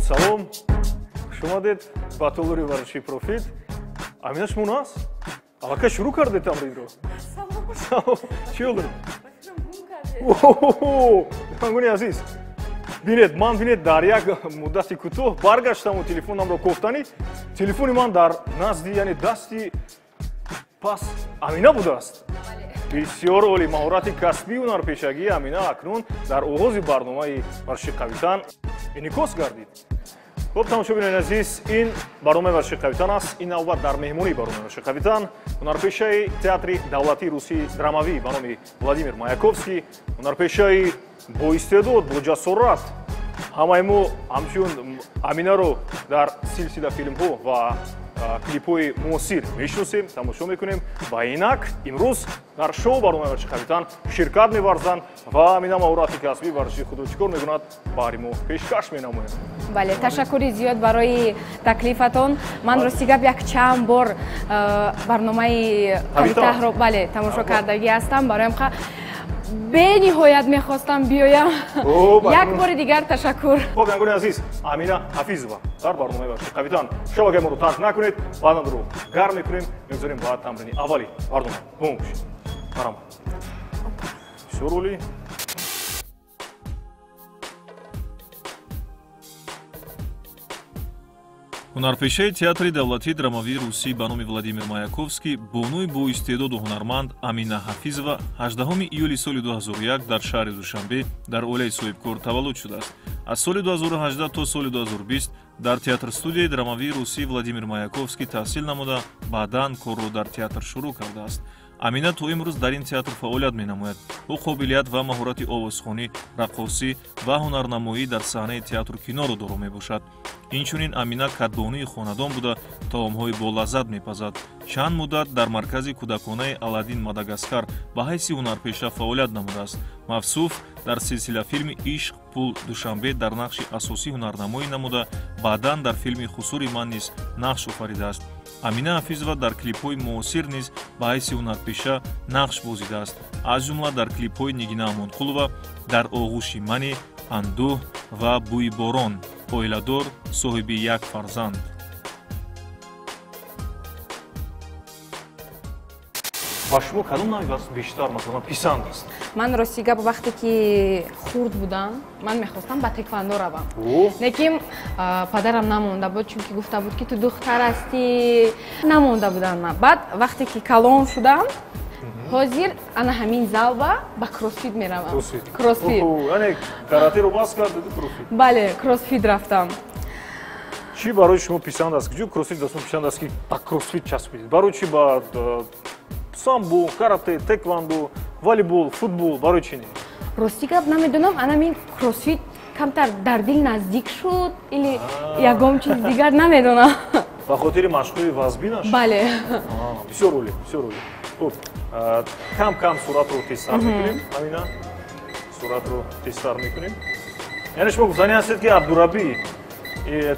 Салом, хуш омадед ба толори варзиши Профит. Амина, шумо нас? Аллакай шурӯъ кардед тамринро? Салом. Чӣ ҳол доред? Бинандагони азиз, бинед, ман бинед дар як муддати кӯтоҳ баргаштаму телефонамро кофтанӣ, телефони ман дар назди, яъне дасти пас Амина будааст. Бисёр олӣ, маҳорати касбии ҳунарпешагии Амина акнун дар оғози барномаи варзиши қавитан инъикос гардид. Хуб, тамошобинони азиз, ин барномаи варзиши қавитан аст. Ин навбат дар меҳмонии барномаи варзиши қавитан ҳунарпешаи театри давлатии русии драмавӣ ба номи Владимир Маяковский, ҳунарпешаи боистеъдод, боҷасорат. Ҳамаи мо ҳамчун Аминаро дар силсила филмҳо ва клипҳои муосир мешиносем, тамошо мекунем ва инак имрӯз дар шоу барномаи варзиши қавитан ширкат меварзанд ва Амина маҳорати касбии варзиши худро чӣ кор мекунад, баҳри мо пешкаш менамояд. Бале, ташаккури зиёд барои таклифатон. Ман рости гап як чанд бор барномаи қавитаҳро бале тамошо кардагӣ ҳастам. Бароям бениҳоят мехостам биёям. Як бори дигар ташаккур. Хуб, бинандагони азиз, Амина Ҳафизова дар барномаи варзиши қавитан. Шабакаи моро тарк накунед, баъданро гарм мекунем, мегузорем ба тамрини аввали барнома. Бо мо бошед. Марҳамат. Бисёр олӣ. Ҳунарпешаи театри давлатии драмавии русӣ ба номи Владимир Маяковский, бонуи боистеъдоду ҳунарманд Амина Ҳафизова 18 июли соли 2001 дар шаҳри Душанбе дар оилаи соҳибкор таваллуд шудааст. Аз соли 2018 то соли 2020 дар театр-студияи драмавии русӣ Владимир Маяковский таҳсил намуда, баъдан корро дар театр шурӯъ кардааст. Амина то имрӯз дар ин театр фаъолият менамояд. Ӯ қобилият ва маҳорати овозхонӣ, раққосӣ ва ҳунарнамоӣ дар саҳнаи театру киноро доро мебошад. Инчунин Амина кадбонуи хонадон буда, таомҳои болаззат мепазад. Чанд муддат дар маркази кӯдаконаи Аладдин Мадагаскар ба ҳайси ҳунарпеша фаъолият намудааст. Мавсуф дар силсилафилми Ишқ, пул, Душанбе дар нақши асосӣ ҳунарнамоӣ намуда, баъдан дар филми Хусури ман низ нақш офаридааст. Амина Ҳафизова дар клипҳои муосир низ ба ҳайси ҳунарпеша нақш бозидааст, аз ҷумла дар клипҳои Нигина Амонқулова «Дар оғӯши мани», «Андӯҳ» ва «Бӯи борон». Оиладор, соҳиби як фарзанд. Ба шумо кадом навъи варзиш бештар масалан писанд аст? Ман рости гап вақте ки хурд будам, ман мехостам ба тэквондо равам. Лекин падарам намонда буд, чунки гуфта буд, ки ту духтар ҳастӣ. Намонда будам ман. Баъд вақте ки калон шудам, ҳозир ана ҳамин залба ба кроссфит меравам. Кроссфит. Яъне каратеро бас кардед кроссфит? Бале, кроссфит рафтам. Чӣ барои шумо писанд аст? Куҷо кроссфит ба шумо писанд аст, ки ба кроссфит часпидед? Барои чӣ ба самбо, карате, тэквондо, волейбол, футбол, барои чӣ не? Рости гап намедонам, анамин кроссфит камтар дар дил наздик шуд или ягон чиз дигар намедонам. Ба хотири машқҳои вазбинаш? Бале. Бисёр олӣ, бисёр олӣ. Хуб, кам-кам суратро тезтар мекунем, Амина. Суратро тезтар мекунем. Яъне шумо гуфтанӣ ҳастед, ки Абдураббӣ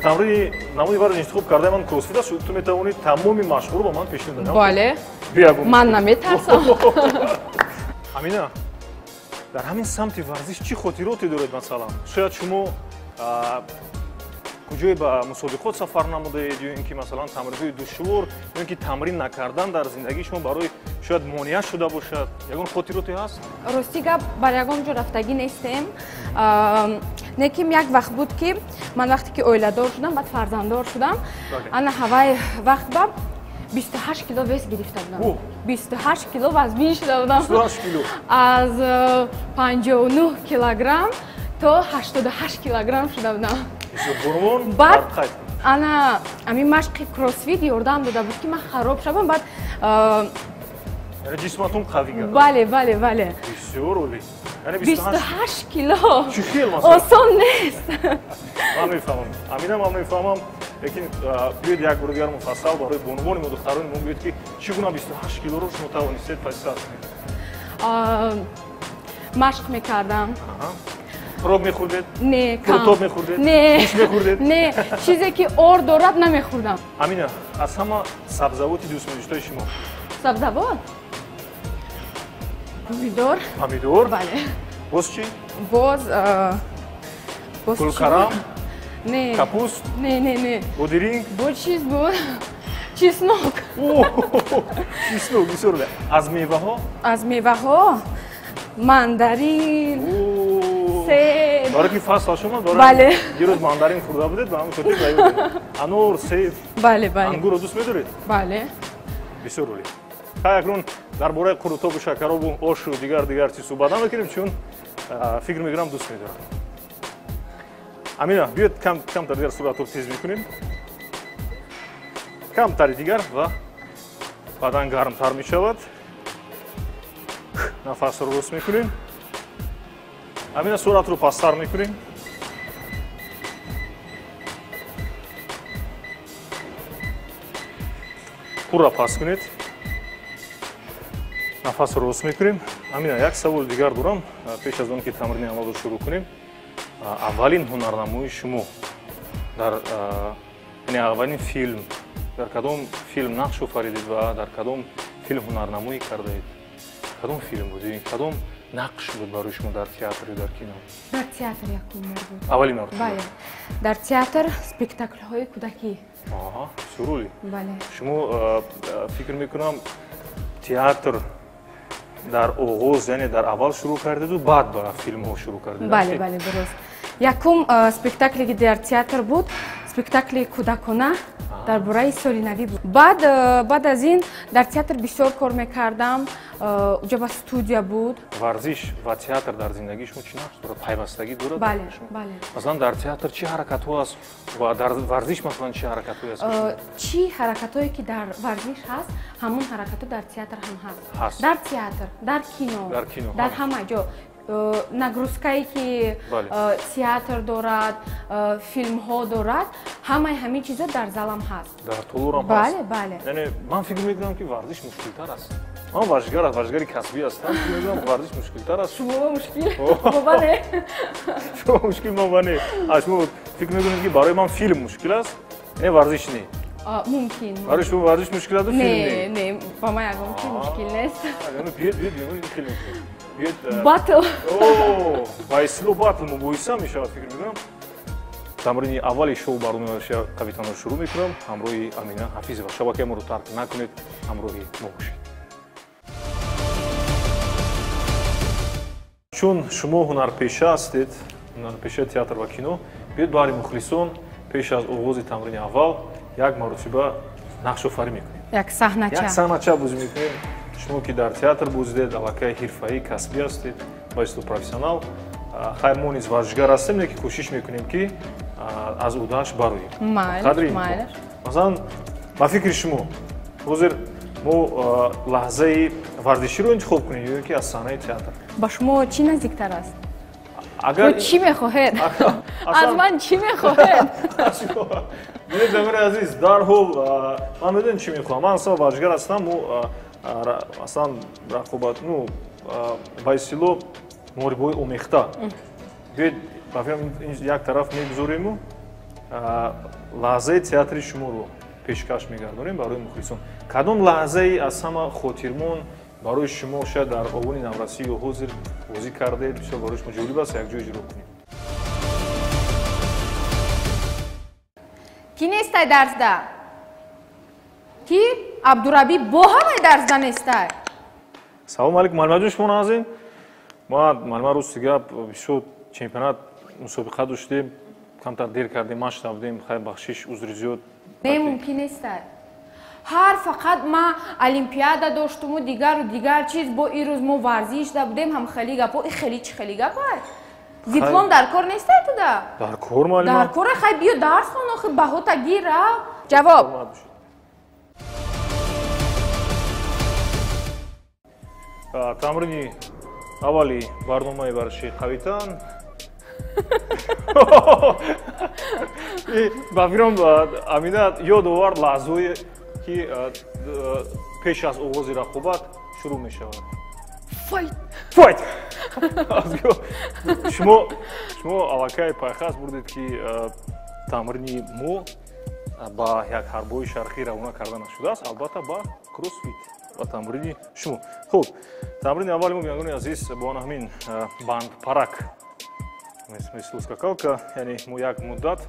тамрини намуди варзиш интихоб кардаи ман кроссфит аст, ту метавонӣ тамоми машқҳоро ба ман пешниҳод диҳӣ? Бале. Ман наметарсам. Амина, дар ҳамин самти варзиш чӣ хотироте доред масалан? Шояд шумо куҷое ба мусобиқот сафар намудаед, ё ин ки масалан тамринҳои душвор, ё ин ки тамрин накардан дар зиндагии шумо барои шояд монеа шуда бошад. Ягон хотироте ҳаст? Рости гап бар ягон ҷо рафтагӣ нестем. Лекин як вақт буд, ки ман вақте ки оиладор шудам, баъд фарзанддор шудам, ана ҳавай вақт ба 28 кило вес гирифта будам. 28 кило вазбин шуда будам. 28 кило? Аз 59 килограмм то 88 килограмм шуда будам. Баъд ана ҳамин машқи кроссфит ёрдам дода буд, ки ман хароб шавам. Баъд яъне ҷисматон қавӣ гардад? Бале, бале, бале. Бисёр олӣ. Яъне 28 кило чӣ хел масалан? Осон нест. Ман мефаҳмам, Амина, ман мефаҳмам, лекин биёед як бори дигар муфассал барои бонувони мо, духтарони мо биёед, ки чӣ гуна 28 килоро шумо тавонистед паси сар кунед? Машқ мекардам. Хӯрок мехӯрдед? Не, кам. Қурутоб мехӯрдед? Не. Гӯшт мехӯрдед? Не, чизе ки ор дорад намехӯрдам. Амина, аз ҳама сабзавоти дӯстмедоштаи шумо? Сабзавот? Помидор. Помидор? Бале. Боз чӣ? Боз, боз чӣ? Гулкарам? Не. Капуст? Не, не, не. Бодиринг? Бо чиз буд? Чеснок. Чеснок, бисёр. Аз меваҳо? Аз меваҳо мандарин, себ. Барои ки фасл шумо, бале. Дирӯз мандарин хӯрда будед, ба ҳамин хотир ба ёд. Анор, себ. Бале, бале. Ангурро дӯст медоред? Бале. Бисёр олӣ. Хай, акнун дар бораи қурутобу шакаробу ошу дигар чиз суҳбат намекунем, чун фикр мекунам дӯст медорам. Амина, биёед камтар дигар суратро тез мекунем. Камтари дигар ва бадан гармтар мешавад. Нафасро рост мекунем. Амина, суратро пасттар мекунем. Пурра паст кунед. Нафасро рост мекунем. Амина, як савол дигар дорам, пеш аз он ки тамрини аввалро шурӯъ кунем. Аввалин ҳунарнамои шумо дар, яъне аввалин филм, дар кадом филм нақш офаридед ва дар кадом филм ҳунарнамоӣ кардаед? Кадом филм буд? Кадом нақш буд барои шумо дар театр ё дар кино? Дар театр якум бор буд. Аввалин маротиба? Бале. Дар театр спектаклҳои кӯдакӣ. Аҳа, бисёр олӣ. Бале. Шумо фикр мекунам театр дар оғоз, яъне дар аввал шурӯъ кардеду баъд ба филмҳо шурӯъ кардед? Бале, бале, дуруст. Якум спектакле ки дар театр буд, спектакли кӯдакона дар бораи соли навӣ буд. Баъд аз ин дар театр бисёр кор мекардам, уҷа ба студия буд. Варзиш ва театр дар зиндагии шумо чӣ нақш дорад? Пайвастагӣ дорад? Бале, бале. Масалан, дар театр чӣ ҳаракатҳо аст ва дар варзиш масалан чӣ ҳаракатҳое аст? Чӣ ҳаракатҳое ки дар варзиш ҳаст, ҳамон ҳаракатҳо дар театр ҳам ҳаст. Дар театр, дар кино, дар ҳама ҷо. Нагрузкае ки театр дорад, филмҳо дорад, ҳамаи ҳамин чизо дар залам ҳаст. Дар толорам ҳаст? Бале, бале. Яъне ман фикр мекунам ки варзиш мушкилтар аст. Ман варзишгари касбӣ ҳастам, фикр мекунам варзиш мушкилтар аст. Шумо мушкил? Мо не. Шумо мушкил, мо не. Шумо фикр мекунед ки барои ман филм мушкил аст, не варзиш не? Мумкин. Барои шумо варзиш мушкил аст, филм не? Не, не, ба ман ягон чиз мушкил нест. Биёед, биёед, биёед, филм мекунем. Батл. Ба истилоҳ батл мубоҳиса мешавад, фикр мекунам. Тамрини аввали шоу барномаи қавитанро шурӯъ мекунам ҳамроҳи Амина Ҳафизова. Шабакаи моро тарк накунед, ҳамроҳи мо бошед. Чун шумо ҳунарпеша ҳастед, ҳунарпешаи театр ва кино, биёед баҳри мухлисон пеш аз оғози тамрини аввал як маротиба нақшофарӣ мекунем. Як саҳнача. Як саҳнача бозӣ мекунем. Шумо ки дар театр бозидед, аллакай ҳирфаӣ, касбӣ ҳастед, ба истилоҳ профессионал. Хайр, мо низ варзишгар ҳастем, лекин кӯшиш мекунем ки аз уҳдааш бароем. Майлаш, майлаш. Масалан, ба фикри шумо, ҳозир мо лаҳзаи варзиширо интихоб кунем ё ки аз саҳнаи театр? Ба шумо чӣ наздиктар аст? Чӣ мехоҳед? Аз ман чӣ мехоҳед? Бинед, замири азиз, дарҳол ман медонем чӣ мехоҳам. Ман аслан варзишгар ҳастам, аслан рақобат, ну, ба истилоҳ муҳорибаҳои омехта. Биёед, ба фикрам, як тараф мегузорему лаҳзаи театри шуморо пешкаш мегардонем барои мухлисон. Кадом лаҳзаи аз ҳама хотирмон барои шумо шояд дар овони наврасӣ ё ҳозир бозӣ кардаед, бисёр барои шумо ҷолиб аст, якҷо иҷро кунем? Ки нестай дарсда? Ки? Абдурабӣ бо ҳамаи дарсда нестай. Салом алейкум, муаллимаҷон, шумо наҳазем? Ма муаллима, рости гап, бисёр чемпионат мусобиқа доштем, камтар дер кардем, машқ набудем, хайр, бахшиш, узри зиёд. Не, мумкин нестай. Ҳар фақат ма олимпиада доштуму дигару дигар чиз, бо ирӯз мо варзиш да будем, ҳам хеле гапо, и хеле чӣ хеле гапай? Диплом дар кор нестай туда? Дар кор, муаллима. Дар кор, хай биё дарс хон, охи баҳота гир, рав. Ҷавоб. Тамрини аввали барномаи варзиши қавитан. Ба фикрам, Амина ёд овард лаҳзаое ки пеш аз оғози рақобат шурӯъ мешавад. Файт! Файт! Шумо аллакай пайхас бурдед ки тамрини мо ба як ҳарбои шарқӣ равона карда нашудааст, албатта ба кроссфит ва тамрини шумо. Хуб, тамрини аввали мо, бинандагони азиз, бо ана ҳамин бандпарак Мисли скакалка, яъне мо як муддат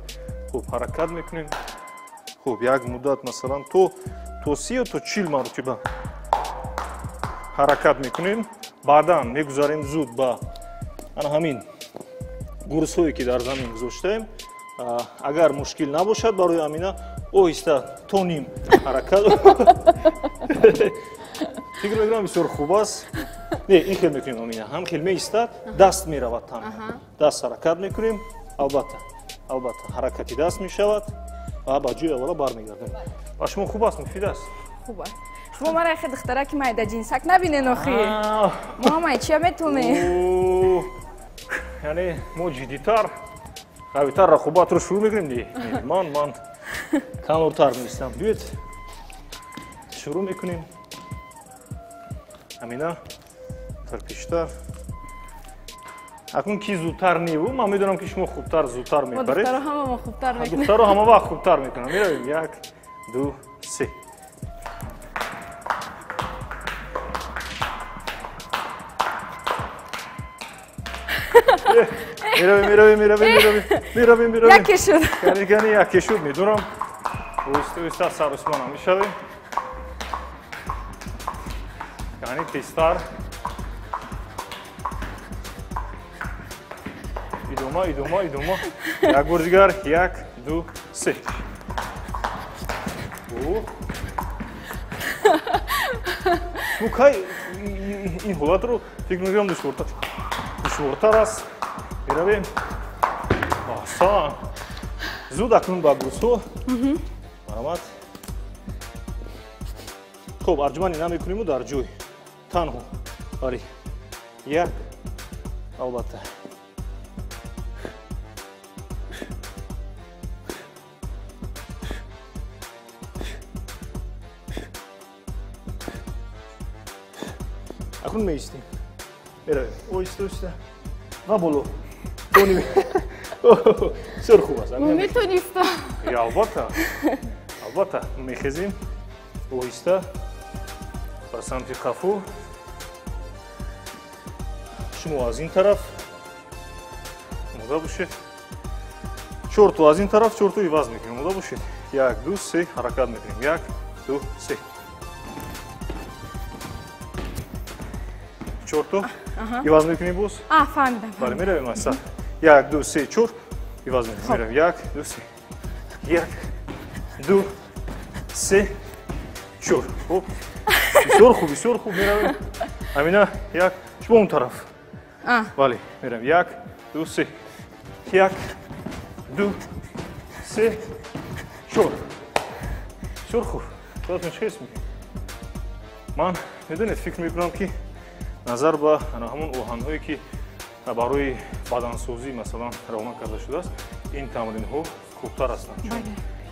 хуб ҳаракат мекунем. Хуб, як муддат масалан то 30 то 40 маротиба ҳаракат мекунем. Баъдан мегузарем зуд ба ана ҳамин гурзҳое ки дар замин гузоштаем. Агар мушкил набошад барои Амина, оҳиста то ним ҳаракат. Фикр мекунам бисёр хуб аст. Не, ин хел мекунем Амина, ҳам хел меистад, даст меравад танҳо. Даст ҳаракат мекунем, албатта, албатта ҳаракати даст мешавад ва ба ҷои аввала бармегардем. Ба шумо хуб аст, муфид аст? Хуб аст. Шумо мара хе духтараки майда ҷинсак набинен охи. Мо ҳамаи чия метонем. Яъне мо ҷиддитар, қавитар рақобатро шурӯъ мекунем. Не, ман канортар меистам. Биёед шурӯъ мекунем. Амина дар пештар. Акнун ки зудтар неву, ман медонам ки шумо хубтар зудтар мебаред. Духтаро ҳама мо хубтар мекунем. Духтаро ҳама вақт хубтар мекунанд. Меравем. 1, 2, 3. Меравем. Яке шуд. Кани яке шуд, медонам. Оҳиста оҳиста сарусмонам мешавем. Кани тезтар. Идома. Як бор дигар. 1, 2, 3. Шумо кай ин ҳолатро фикр мекунам душвортар аст. Меравем. Аҳсан. Зуд акнун ба гурзҳо. Марҳамат. Хуб, арҷуманӣ намекуниму дар ҷой. Танҳо. Бари. 1. Албатта. Акнун меистем. Меравем. Оҳиста оҳиста. Ва боло. Бисёр хуб аст. Мо метонистам. Албатта. Албатта. Мехезем. Оҳиста. Ба самти қафо. Шумо аз ин тараф. Омода бошед. 4 аз ин тараф, 4 иваз мекунем. Омода бошед. 1, 2, 3 ҳаракат мекунем. 1, 2, 3. 4 иваз мекунем боз? Фаҳмидам. Бале, меравем аз сар. 1, 2, 3, 4 иваз мекунем. Меравем. 1, 2, 3. 1, 2, 3, 4. Хуб. Бисёр хуб, бисёр хуб меравем. Амина, 1, шумо он тараф. Бале, меравем. 1, 2, 3. 1, 2, 3, 4. Бисёр хуб. Худатон чӣ ҳис мекунед? Ман медонед, фикр мекунам ки назар ба ҳамон оҳанҳое ки барои бадансозӣ масалан равона карда шудааст, ин тамринҳо хубтар ҳастанд. Чун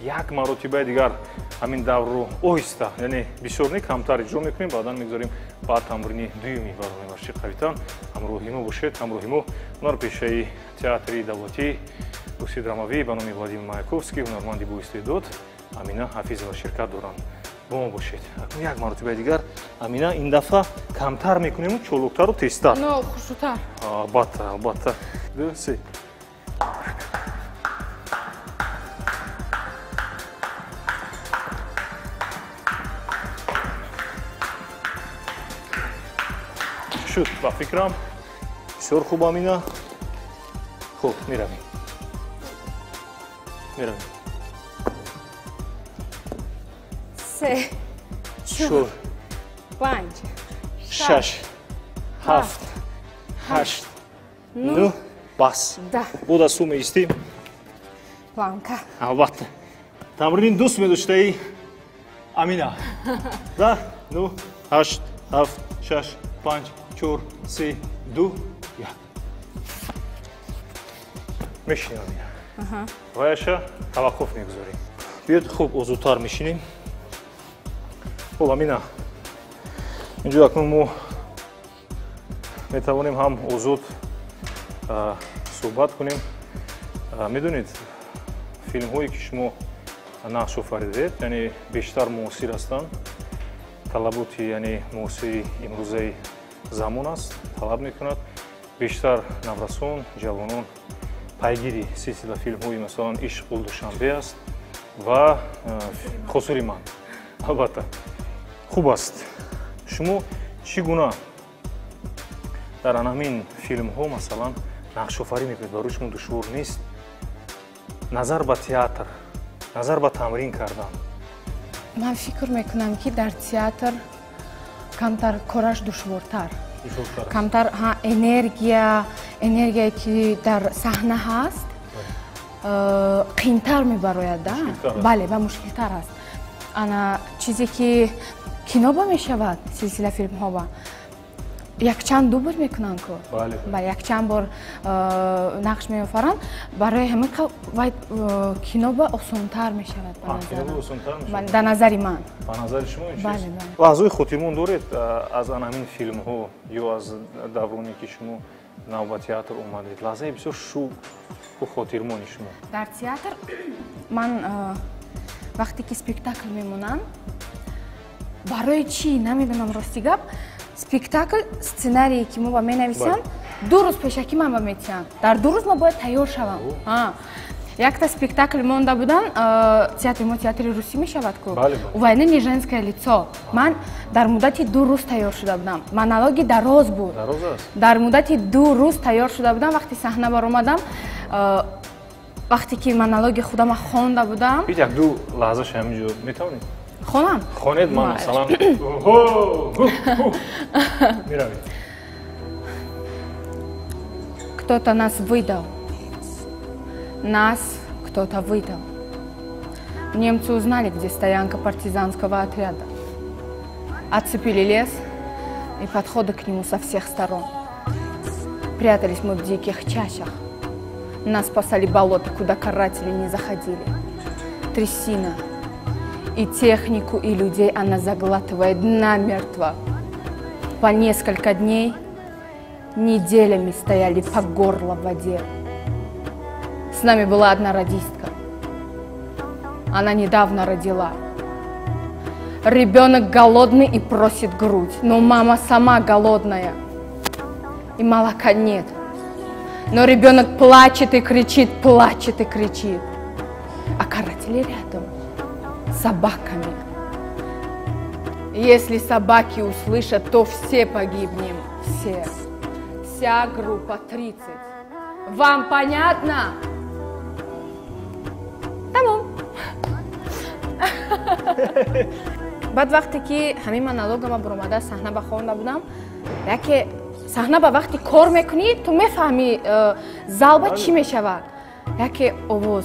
як маротибаи дигар ҳамин даврро оҳиста, яъне бисёр не, камтар иҷро мекунем, баъдан мегузорем ба тамрини дуюми барномаи варзиши қавитан. Ҳамроҳи мо бошед, ҳамроҳи мо ҳунарпешаи театри давлатии русии драмавӣ ба номи Владимир Маяковский, ҳунарманди боистеъдод Амина Ҳафизова ширкат доранд. Бо мо бошед. Акнун як маротибаи дигар Амина, ин дафъа камтар мекунему, чолоктару тезтар. Но хушрӯтар. Албатта, албатта. 2, 3. Шуд, ба фикрам. Бисёр хуб, Амина. Хуб, меравем. Меравем. 3, 4, 5, 6, 7, 8, 9, бас. Бо дасту меистем. Планка. Албатта. Тамрини дӯст медоштаи Амина. 10, 9, 8, 7, 6, 5, 4, 3, 2, 1. Мешинем, Амина. Ваяша таваққуф мегузорем. Биёд, хуб, озодтар мешинем. Хуб, Амина, инҷо акнун мо метавонем ҳам озод суҳбат кунем. Медонед, филмҳое ки шумо нақш офаридед, яъне бештар муосир ҳастанд. Талаботи яъне муосири имрӯзаи замон аст, талаб мекунад. Бештар наврасон, ҷавонон пайгири силсила филмҳои, масалан, «Ишқ бул Душанбе» аст ва «Хосури ман». Албатта, хуб аст. Шумо чӣ гуна дар ҳамин филмҳо, масалан, нақшофарӣ мекунед? Барои шумо душвор нест назар ба театр, назар ба тамрин кардан? Ман фикр мекунам, ки дар театр камтар кораш душвортар, камтар энергияе ки дар саҳна ҳаст, қиинтар мебарояд, да, бале, ва мушкилтар аст. Ана чизе ки кино ба мешавад, силсила филмҳо ба якчанд дубл мекунанд ку, бале, якчанд бор нақш меофаранд. Барои ҳамин вай кино ба осонтар мешавад дар назари ман. Ба назари шумо ин чиз. Лаҳзаи хотирмон доред аз ан ҳамин филмҳо ё аз давроне, ки шумо нав ба театр омадед, лаҳзаи бисёр шӯху хотирмони шумо? Дар театр ман вақте ки спектакл мемонам, барои чӣ намедонам, рости гап, спектакл сценарие ки мо ба менависанд, 2 рӯз пешакӣ ман ба метиҳанд. Дар 2 рӯз ма бояд тайёр шавам. Якта спектакл монда будан, театри мо театри русӣ мешавад ку, «У войны не женское лицо». Ман дар муддати 2 рӯз тайёр шуда будам. Монологи дароз буд, дар муддати 2 рӯз тайёр шуда будам. Вақти саҳна баромадам, вақте ки монологи худама хонда будам. Як-ду лаҳзаша ҳаминҷо метавонед? Хонам? Хонед, ман, масалан, меравед. Кто-то нас выдал, нас кто-то выдал. Немцы узнали, где стоянка партизанского отряда. Оцепили лес и подходы к нему со всех сторон. Прятались мы в диких чащах. Нас спасали болота, куда каратели не заходили. Трясина. И технику, и людей она заглатывает намертво. По несколько дней, неделями стояли по горло в воде. С нами была одна радистка. Она недавно родила. Ребенок голодный и просит грудь, но мама сама голодная. И молока нет. Но ребенок плачет и кричит, плачет и кричит. А каратели рядом с собаками. Если собаки услышат, то все погибнем. Все. Вся группа 30. Вам понятно? Тамом. Баъд вақте ки ҳамин монологама буромада, саҳна ба хонда будам, яке саҳна ба вақти кор мекунӣ, ту мефаҳмӣ, залба чӣ мешавад. Яке овоз,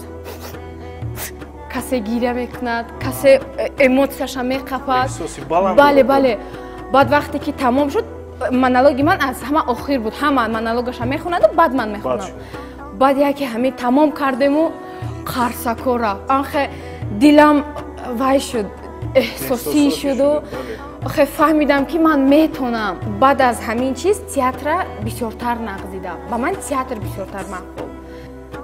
касе гиря мекунад, касе эмоцияша меқапад. Бале. Баъд вақте ки тамом шуд, монологи ман аз ҳама охир буд. Ҳама монологаша мехонаду баъд ман мехонам. Баъд яке ҳамин тамом кардему, қарсакора анхе дилам вай шуд, эҳсосӣ шуду хе фаҳмидам, ки ман метонам. Баъд аз ҳамин чиз театра бисёртар нағз дидам, ба ман театр бисёртар маъқул.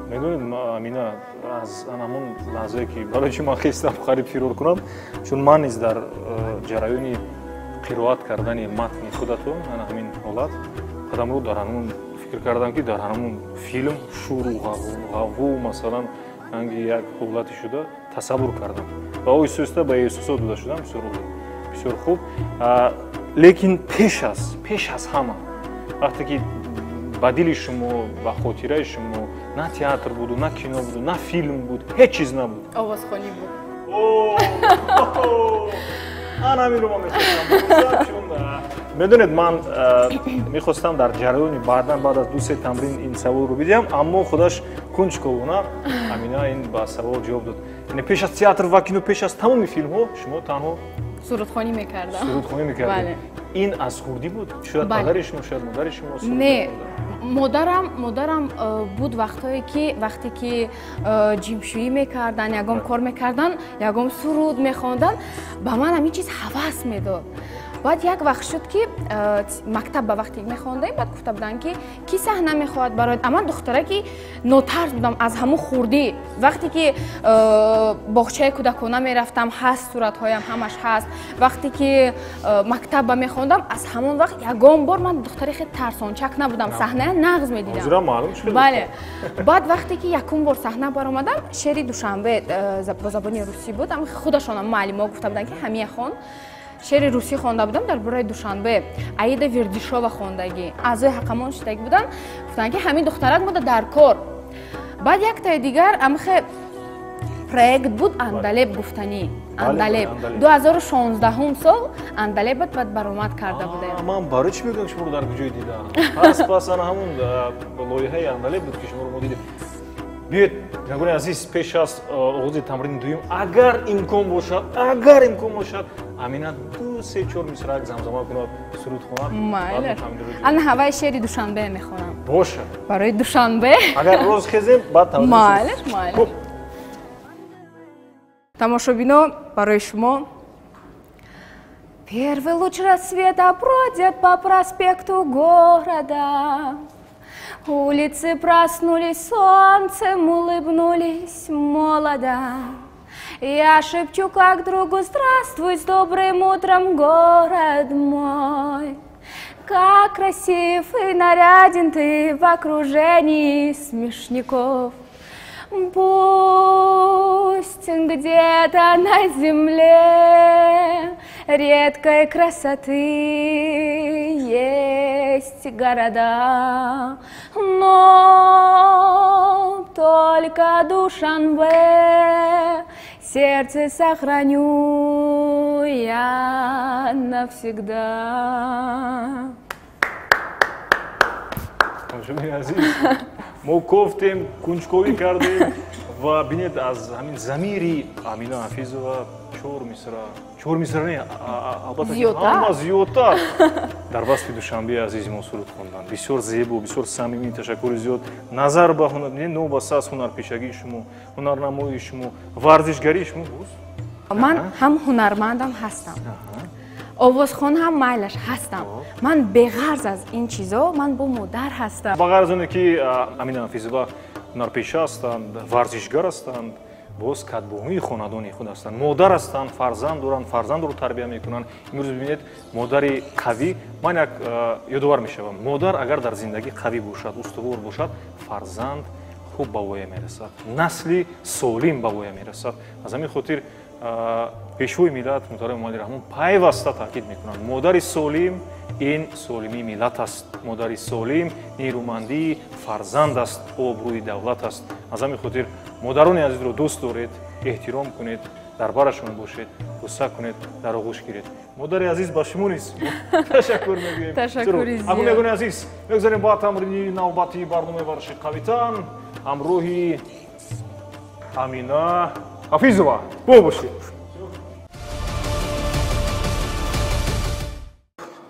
Медонед, Амина, аз ҳамон лаҳзае ки барои чи ман хестам, қариб фирор кунам, чун ман низ дар ҷараёни қироат кардани матни худатон ана ҳамин ҳолат худамро дар ҳамон фикр кардам, ки дар ҳамон филм шуру ғавғу, масалан, ранги як ҳолате шуда тасаввур кардам ва оҳиста оҳиста ба эҳсосот дода шудам. Бисёр олӣ, бисёр хуб. Лекин пеш аз ҳама, вақте ки ба дили шумо, ба хотираи шумо на театр буду, на кино буду, на филм буд, ҳеҷ чиз набуд. Овозхонӣ буд. Ан ҳаминро ман мехостам, чун медонед, ман мехостам дар ҷараёни баъдан, баъд аз ду-се тамрин ин саволро бидиҳам, аммо худаш кунҷковона Амина ин ба савол ҷавоб дод. Яъне пеш аз театр ва кино, пеш аз тамоми филмҳо шумо танҳо сурудхонӣ мекардам. Сурудхонӣ мекардед. Ин аз хурдӣ буд? Шояд падари шумо, шояд модари шумо? Не, модарам буд. Вақтҳое ки вақте ки ҷимшӯӣ мекардан, ягон кор мекардан, ягон суруд мехондан, ба ман ҳамин чиз ҳавас медод. Баъд як вақт шуд, ки мактаб ба вақте мехондаем, баъд гуфта буданд, ки ки саҳна мехоҳад барояд. А ман духтараки нотарс будам аз ҳамун хурдӣ. Вақте ки боғчаи кӯдакона мерафтам, ҳаст суратҳоям, ҳамаш ҳаст. Вақте ки мактаб ба мехондам, аз ҳамон вақт ягон бор ман духтари хеле тарсончак набудам, саҳная нағз медидам. Бале. Баъд вақте ки якум бор саҳна баромадам, шеъри Душанбе бо забони русӣ буд, худашонам муаллимо гуфта буданд, ки ҳамия хон. Шеъри русӣ хонда будам дар бораи Душанбе, Аида Вердишова хондагӣ. Аъзои ҳақамон шудагӣ буданд, гуфтанд, ки ҳамин духтарак буда дар кор. Баъд яктаи дигар амхе проект буд, Андалеб гуфтанӣ. Андалеб 2016 сол Андалеб буд, баъд баромад карда будем. Ман барои чӣ мегӯям, шуморо дар куҷое дидам? Пас ана ҳамун лоиҳаи Андалеб буд, ки шуморо мо дидем. Биёед, бинандагони азиз, пеш аз оғози тамрини дуюм, агар имкон бошад, Амина 2, 3, 4 мисраак замзама кунад, суруд хонад. Майли. Ана ҳаваи шеъри Душанбе мехонам. Бошад. Барои Душанбе. Агар роз хезем, баъд тамрин. Майли, майли. Тамошобино, барои шумо. Первый луч рассвета бродит по проспекту города. Улицы проснулись, солнцем улыбнулись молодо. Я шепчу, как другу, здравствуй, с добрым утром, город мой. Как красив и наряден ты в окружении смешников. Пусть где-то на земле редкой красоты есть города, но только Душанбе сердце сохраню я навсегда. Мо кофтем, кунҷковӣ кардем ва бинед, аз ҳамин замири Амина Ҳафизова 4 мисра, 4 мисра не, албатта ҳама зиёдтар дар васфи Душанбеи азизи мо суруд хонданд. Бисёр зебо, бисёр самимӣ. Ташаккури зиёд. Назар ба ҳунар, новобаста аз ҳунарпешагии шумо, ҳунарнамоии шумо, варзишгарии шумо боз. Ман ҳам ҳунармандам ҳастам, овозхон ҳам майлаш ҳастам. Ман беғарз аз ин чизо, ман бо модар ҳастам. Ба ғарз оне ки Амина Ҳафизова ҳунарпеша ҳастанд, варзишгар ҳастанд, боз кадбонуи хонадони худ ҳастанд, модар ҳастанд, фарзанд доранд, фарзандро тарбия мекунанд. Имрӯз бибинед, модари қавӣ. Ман як ёдовар мешавам, модар агар дар зиндагӣ қавӣ бошад, устувор бошад, фарзанд хуб ба воя мерасад, насли солим ба воя мерасад. Аз ҳамин хотир пешвои миллат муҳтарам Эмомалӣ Раҳмон пайваста таъкид мекунанд: модари солим ин солимии миллат аст, модари солим нерӯмандии фарзанд аст, обрӯи давлат аст. Аз ҳамин хотир модарони азизро дӯст доред, эҳтиром кунед, дар барашон бошед, бӯса кунед, дар оғӯш гиред. Модари азиз, ба шумо низ ташаккур мегӯем. Ташаккури зиёд. Бинандагони азиз, мегузарем ба тамрини навбатии барномаи варзиши қавитан ҳамроҳи Амина Ҳафизова. Бо бошед.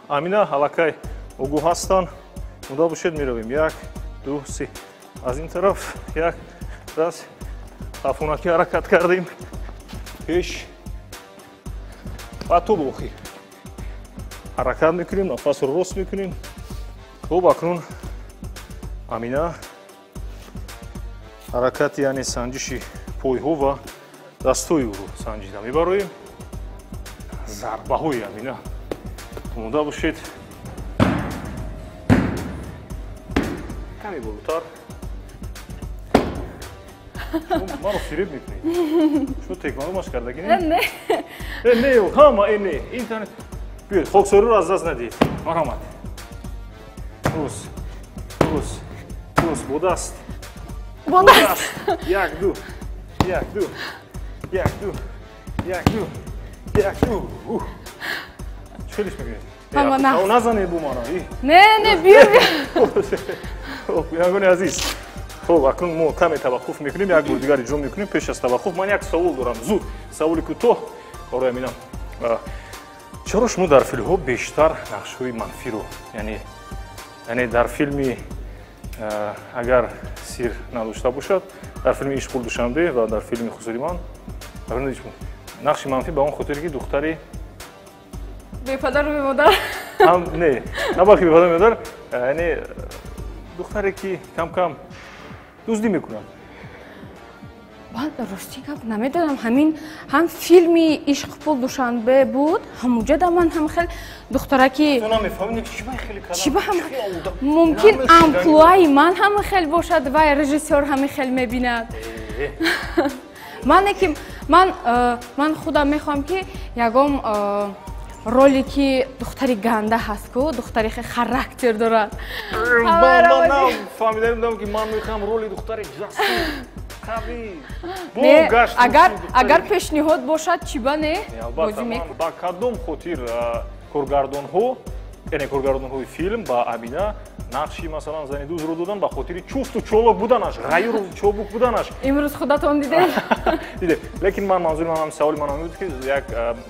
Амина аллакай огоҳ ҳастанд. Муда бошед, меравем. 1, 2, 3. Аз ин тараф як раз тафунакӣ ҳаракат кардем. Пеш ва то ба охир ҳаракат мекунем, нафасро рост мекунем. Хуб, акнун Амина ҳаракати, яъне санҷиши пойҳо ва дастҳои ӯро санҷида мебароем. Зарбаҳои Амина омода бошед. Каме болотар. Маро фиреб мекунед. Шумо теквондо машқ кардагӣ не? Не. Не, ҳама не. Интернет. Биёед, хоксориро аз даст надиҳед. Марҳамат. Рӯз, рӯз, рӯз, бо даст. Бо даст. 1, 2, 1, 2, 1, 2, 1, 2, 1, 2. Чӣ хелиш мекунед? Ҳама нағз. Назанед бо мана. Не, не, биё, биё. Бинандагони азиз, хуб, акнун мо каме таваққуф мекунем, як бор дигар иҷро мекунем. Пеш аз таваққуф ман як савол дорам. Зуд, саволи кӯтоҳ барои Амина. Чаро шумо дар филмҳо бештар нақшҳои манфиро, яъне дар филми агар сир надошта бошад, дар филми Ишқул Душанбе ва дар филми Хусури ман нақши манфӣ ба он хотире ки духтари Бепадару бемодар. Ҳам не, на балки бепадару бемодар, яъне духтаре ки кам-кам дуздӣ мекунад. Ман рости гап намедонам, ҳамин ҳам филми Ишқ пул Душанбе буд, ҳамуҷада ман ҳам хел духтараки Ту намефаҳмӣ ки чӣ ба хеле кардам? Чӣ ба ҳам мумкин амплуаи ман ҳам хел бошад ва режиссёр ҳам хел мебинад. Ман ки ман худам мехоҳам ки ягон роли ки духтари ганда ҳаст ку, духтари хеле характер дорад. Ман фаҳмида будам ки ман мехоҳам роли духтари ҷасур, қавӣ. Агар пешниҳод бошад, чӣ ба не? Албатта, ба кадом хотир коргардонҳо, яъне коргардонҳои филм ба Амина нақши масалан зани дузро додан? Ба хотири чусту чолок буданаш, ғайру чобук буданаш. Имрӯз худатон дидед? Дидем. Лекин ман манзури ман ҳам саволи ман ҳам буд ки як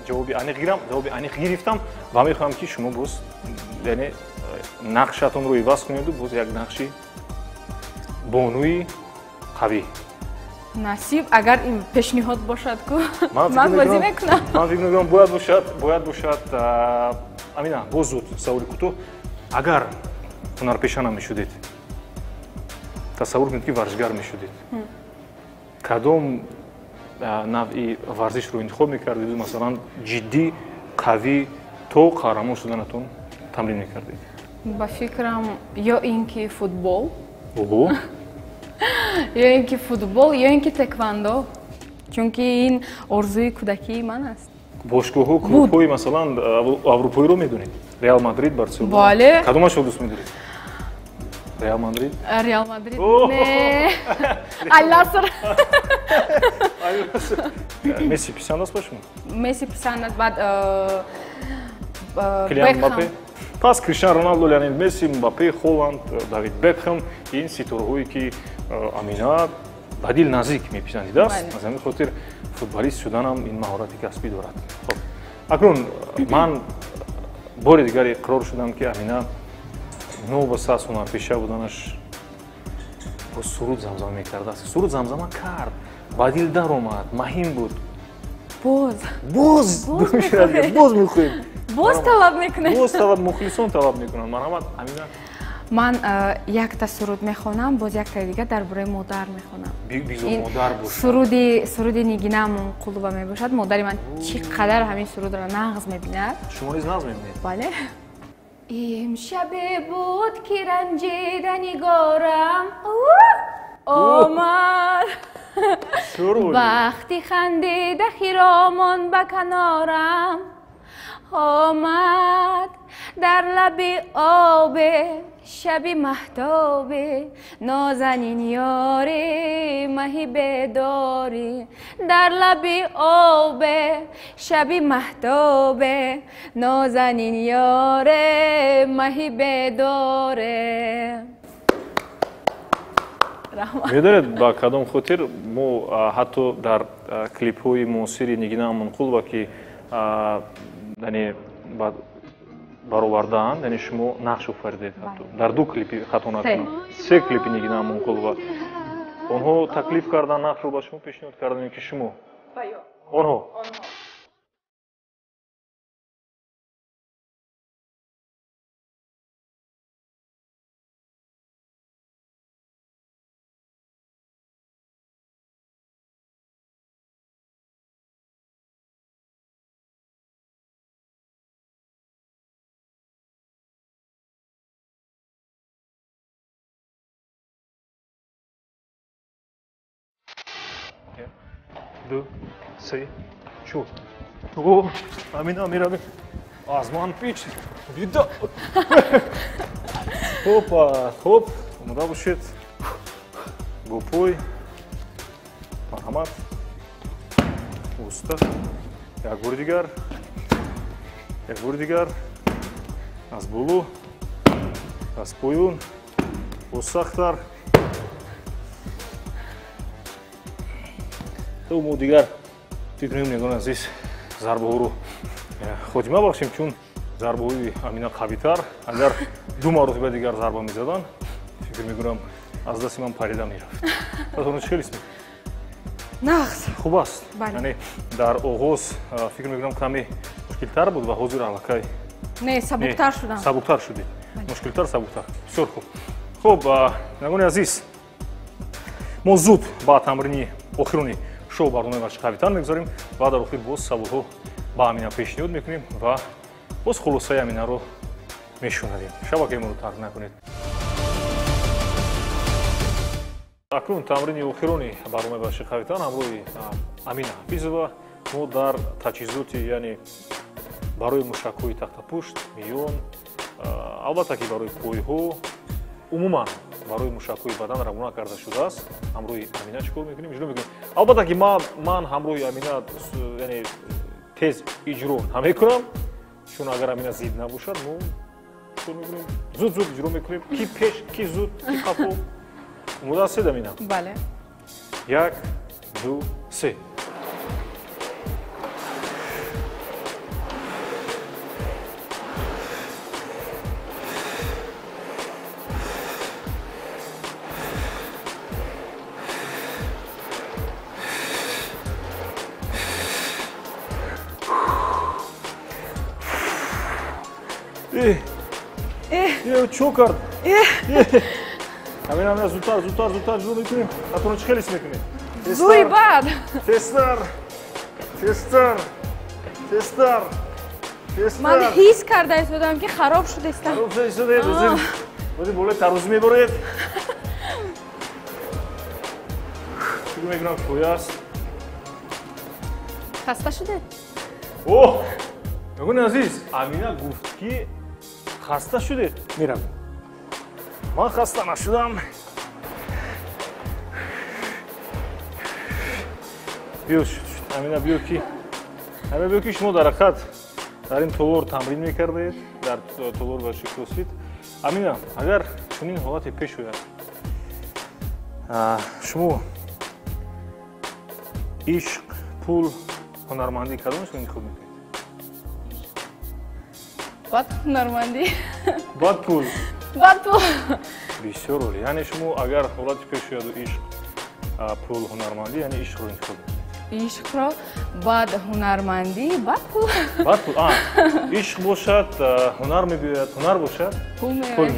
ҷавоби аниқ гирам, ҷавоби аниқ гирифтам ва мехоҳам ки шумо боз яъне нақшатонро иваз кунеду боз як нақши бонуи қавӣ. Насиб, агар пешниҳод бошад ку, ман бозӣ мекунам. Ман фикр мекунам бояд бошад. Амина, боз зуд саволи кӯтоҳ. Агар ҳунарпеша намешудед, тасаввур кунед ки варзишгар мешудед, кадом навъи варзишро интихоб мекардед? Масалан, ҷиддӣ, қавӣ то қаҳрамон шуданатон тамрин мекардед? Ба фикрам, ё ин ки футбол, ё ин ки футбол, ё ин ки тэквондо, чунки ин орзуи кӯдакии ман аст. Бошгоҳҳо, клубҳои масалан аврупоиро медонед? Реал Мадрид, Барселона? Бале. Кадомашро дӯст медоред? Реал Мадрид? Реал Мадрид не. Аль-Наср. Месси писанд аст ба шумо? Месси писанд аст, баъд Килиан Мбаппе. Пас Криштиану Роналду, Лионел Месси, Мбаппе, Холланд, Давид Бекхэм ин ситораҳое ки Амина ба дил наздик меписандидааст. Аз ҳамин хотир футболист шуданам ин маҳорати касбӣ дорад. Хоб, акнун ман бори дигар иқрор шудам ки Амина новобаста аз ҳунарпеша буданаш бо суруд замзама мекардааст. Суруд замзама кард, ба дил даромад, маҳим буд. Боз. Боз боз мехоҳем. Боз талаб мекунед. Боз талаб, мухлисон талаб мекунанд. Марҳамат, Амина. Ман якта суруд мехонам, боз яктаи дигар дар бораи модар мехонам. Бигзор модар бошад. Суруди Нигина Амонқулова мебошад. Модари ман чӣ қадар ҳамин сурудро нағз мебинад. Шумо низ нағз мебинед? Бале. Имшабе буд ки ранҷида нигорам омад, бахти хандида хиромон ба канорам омад, дар лаби обе шаби маҳтобе нозанин ёри маҳи бедорӣ, дар лаби обе шаби маҳтобе нозанин ёре маҳи бедоре. Медонед ба кадом хотир мо ҳатто дар клипҳои муосири Нигина Амонқулова ки яъне баровардаанд, яъне шумо нақш офаридед ҳатто дар ду клипи, хато накунам, се клипи Нигина Амонқулова онҳо таклиф карданд, нақшро ба шумо пешниҳод карданд ки шумо онҳо ду, се, чор. О, Амина, Амина, аз ман пич. Вида. Хопа, хоп, омода бошед. Бо пой. Марҳамат. Уста. Як бори дигар. Як бори дигар. Аз боло. Аз поён. Боз сахттар. Мо дигар фикр мекунем, нигоҳ азиз, зарбаҳоро хотима бахшем, чун зарбаҳои Амина қавитар. Агар ду маротиба дигар зарба мезадан, фикр мекунам аз дасти ман парида мерафт. Пас чӣ хел исм? Нағз. Хуб аст. Яъне дар оғоз фикр мекунам каме Мушкилтар буд ва ҳозир аллакай? Не, сабуктар шудам. Сабуктар шудед. Мушкилтар, сабуктар. Бисёр хуб. Хуб, бинандагони азиз, мо зуд ба тамрини охирони шоу барномаи варзиши қавитан мегузорем ва дар охир боз саволҳо ба Амина пешниҳод мекунем ва боз хулосаи Аминаро мешунавем. Шабакаи моро тарк накунед. Акнун тамрини охирони барномаи варзиши қавитан ҳамроҳи Амина Ҳафизова мо дар таҷҳизоти, яъне барои мушакҳои тахтапушт, миён, албатта ки барои пойҳо, умуман барои мушакҳои бадан равона карда шудааст. Ҳамроҳи Амина чӣ кор мекунем? Иҷро мекунем. Албатта ки ман ҳамроҳи Амина, яъне тез иҷро намекунам, чун агар Амина зид набошад, мо чӣ кор мекунем? Зуд-зуд иҷро мекунем. Ки пеш, ки зуд, ки қафо. Омода ҳастед, Амина? Бале. 1, 2, 3. Чо кард? Амина, Амина, зудтар, зудтар, зудтар иҷро мекунем. Хатоно чӣ хеле ҳис мекунед? Зури бад. Тезтар, тезтар, тезтар, тезтар. Ман ҳис карда истодам, ки хароб шуда истам. Хароб шуда истодаед. Ҳозир болои тарозу мебаред. Фикр мекунам кифоя аст. Хаста шудед? Оҳ! Бинандагони азиз, Амина гуфт, ки хаста шудед. Меравем. Ман хаста нашудам. Биё, Амина, биё ки. Амина, биё ки шумо дар ҳақиқат дар ин толор тамрин мекардаед, дар толор варзиши кроссфит. Амина, агар чунин ҳолате пеш ояд, шумо ишқ, пул, ҳунармандӣ кадомашро интихоб мекунед? Баъд ҳунармандӣ. Баъд пул. Баъд пул. Бисёр олӣ. Яъне шумо агар ҳолати пеш ояду ишқ, пул, ҳунармандӣ, яъне ишқро интихоб мекунед? Ишқро, баъд ҳунармандӣ, баъд пул. Баъд пул. Ишқ бошад, ҳунар мебиёяд, ҳунар бошад, пул меояд.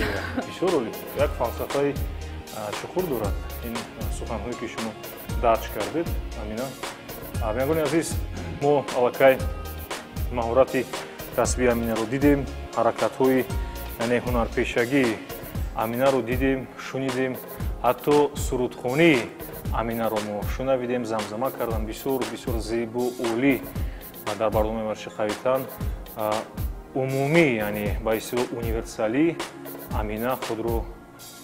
Бисёр олӣ. Як фалсафаи чуқур дорад ин суханҳое, ки шумо дарҷ кардед, Амина. Бинандагони азиз, мо аллакай маҳорати касбии Аминаро дидем, ҳаракатҳои, яъне ҳунарпешагии Аминаро дидем, шунидем, ҳатто сурудхонии Аминаро мо шунавидем, замзама кардан бисёр бисёр зебо, олӣ дар барномаи варзиши қавитан умумӣ, яъне ба истилоҳ универсалӣ Амина худро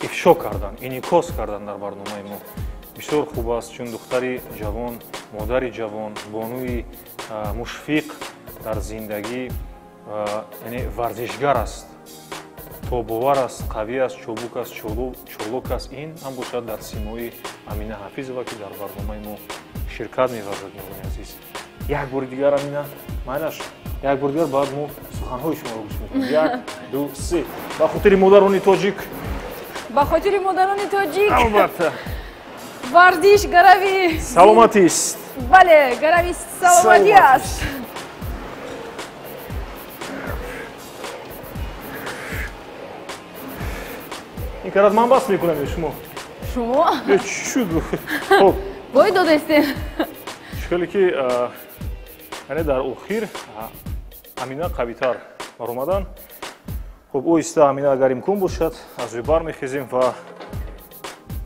ифшо кардан, инъикос кардан дар барномаи мо. Бисёр хуб аст, чун духтари ҷавон, модари ҷавон, бонуи мушфиқ дар зиндагӣ, яъне варзишгар аст, тобовар аст, қавӣ аст, чобук аст, чолок аст. Ин ҳам бошад дар симои Амина Ҳафизова, ки дар барномаи мо ширкат меварзад. Бинандагони азиз, як бори дигар, Амина, майлаш, як бори дигар баъд мо суханҳои шуморо гӯш мекунем. 1, 2, 3. Ба хотири модарони тоҷик. Ба хотири модарони тоҷик. Албатта. Варзиш гарави саломатист. Бале, гарави саломатӣ аст. Ин карат ман бас мекунам ё шумо? Шумо? Чӣ шуд? Хуб. Бой додастем. Чӣ хеле ки, яъне дар охир Амина қавитар баромадан. Хуб, оҳиста, Амина, агар имкон бошад, аз рӯй бармехезем ва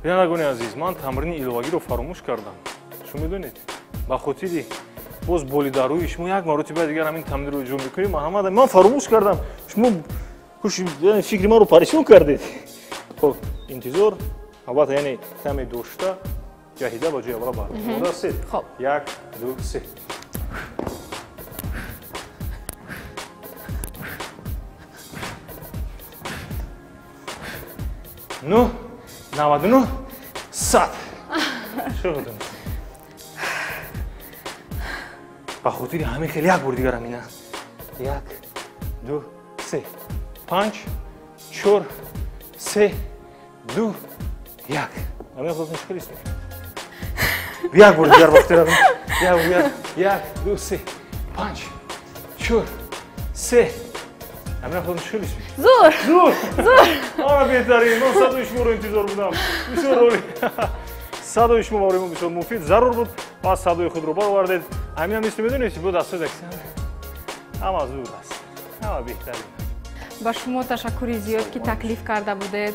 бинандагони азиз, ман тамрини иловагиро фаромӯш кардам. Шумо медонед, ба хотири боз болидарӯи шумо як маротиба дигар ҳамин тамринро иҷро мекунем. Маҳаммад, ман фаромӯш кардам. Шумо фикри маро парешон кардед. Хуб, интизор, албатта, яъне каме дошта, ҷаҳида ба ҷои аввала бармед. Омода ҳастед? Хуб. 1, 2, 3. 9, 99, 100. Чӣ худам? Ба хотири ҳамин хеле як бори дигар, Амина. 1, 2, 3. 5, 4, 3, 2, 1. Амина, худатон чӣ хеле ҳис мекунед? Як бори дигар ба хотири Амина. Як, 1, 2, 3, 5, 4, 3. Амина, худам чӣ хеле? Зур. Зур. Зур. Ана, беҳтарин. Ман садои шуморо интизор будам. Бисёр олӣ. Садои шумо барои мо бисёр муфид, зарур буд. Пас садои худро баровардед. Амина, мисли медонед, бо дастҳои ҳама зур аст, ҳама беҳтарин. Ба шумо ташаккури зиёд, ки таклиф карда будед.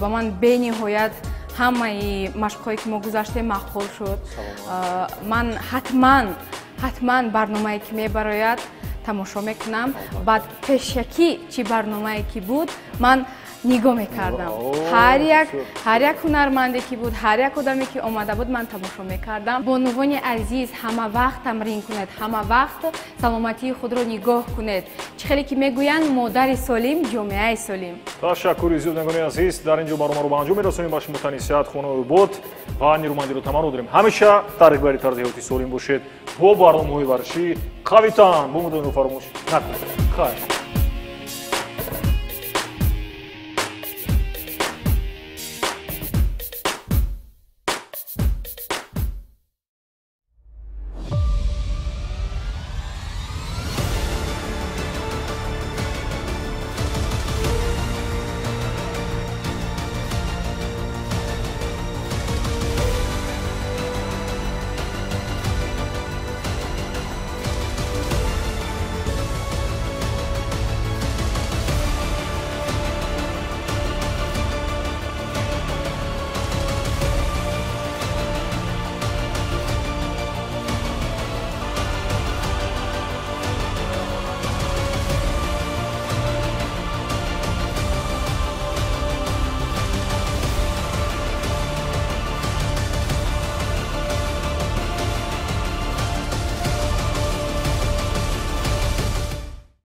Ба ман бениҳоят ҳамаи машқҳое, ки мо гузаштем, маъқул шуд. Ман ҳатман, ҳатман барномае, ки мебарояд, тамошо мекунам. Баъд пешакӣ чӣ барномае ки буд, ман нигоҳ мекардам. Ҳар як ҳунарманде ки буд, ҳар як одаме ки омада буд, ман тамошо мекардам. Бонувони азиз, ҳама вақт тамрин кунед, ҳама вақт саломатии худро нигоҳ кунед. Чӣ хеле ки мегӯянд, модари солим — ҷомеаи солим. Ташаккури зиёд, бинандагони азиз. Дар ин ҷо барномаро ба анҷом мерасонем. Ба шумо тани сиҳат, хонаи обод ва нерӯмандиро таманно дорем. Ҳамеша тарғибгари тарзи ҳаёти солим бошед. Бо барномаҳои варзишӣ қавитан бо мудониро фаромӯш накунед. Хайр.